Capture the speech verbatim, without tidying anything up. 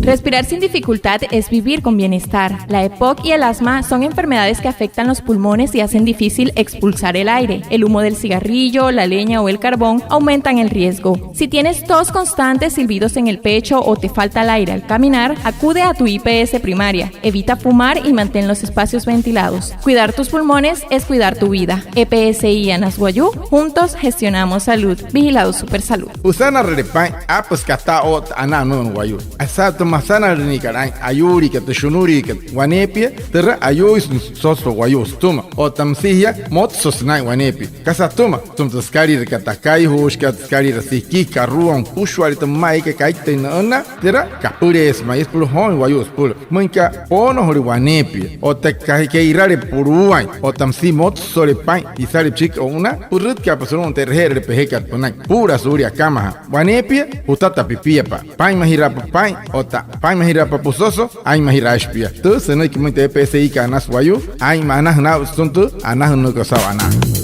Respirar sin dificultad es vivir con bienestar. La EPOC y el asma son enfermedades que afectan los pulmones y hacen difícil expulsar el aire. El humo del cigarrillo, la leña o el carbón aumentan el riesgo. Si tienes tos constante, silbidos en el pecho o te falta el aire al caminar, acude a tu IPS primaria. Evita fumar y mantén los espacios ventilados. Cuidar tus pulmones es cuidar tu vida. EPSI Anas Wayuu, juntos gestionamos salud. Vigilado Supersalud. Jüsanarüle paa'in, aapüsü kataa otta anaa nü'ü wayuu. Asa tü masanalüniikat aa'in, ayuuliikat, tü shunuriikat waneepia, türa ayuuisü sosua wayuu sütüma. Otta müsia jia, motsosü naa'in waneepia. Kasa atüma, sütüma tü sükaliirükat takaijuushikat, tü sükaliira sikii, karuuin, süpüshuale tü mma eekai kaitüin nü'ünaa, türa kapüleesü ma'i, süpüla jooin wayuu süpüla. Müin aka poonojule waneepia, otta ka kee'irale puluwain, otta müsia motsole paa'in, isale püchiki o'unaa, pürütkaapa sulu'umüin tü e'reje'erüle pejekat pünain, puu'ula suulia akamajaa. Waneepia, jutata pipiapa'a. Paa'inmajiraapa paa'in, otta paa'inmajiraapa püsoso, aa'inmajiraashi pia. Tü sünüiki müin tü EPSIkat Anas Wayuu, aa'inma anajünaa'u sütüma tü anajünükat saa'u anaa.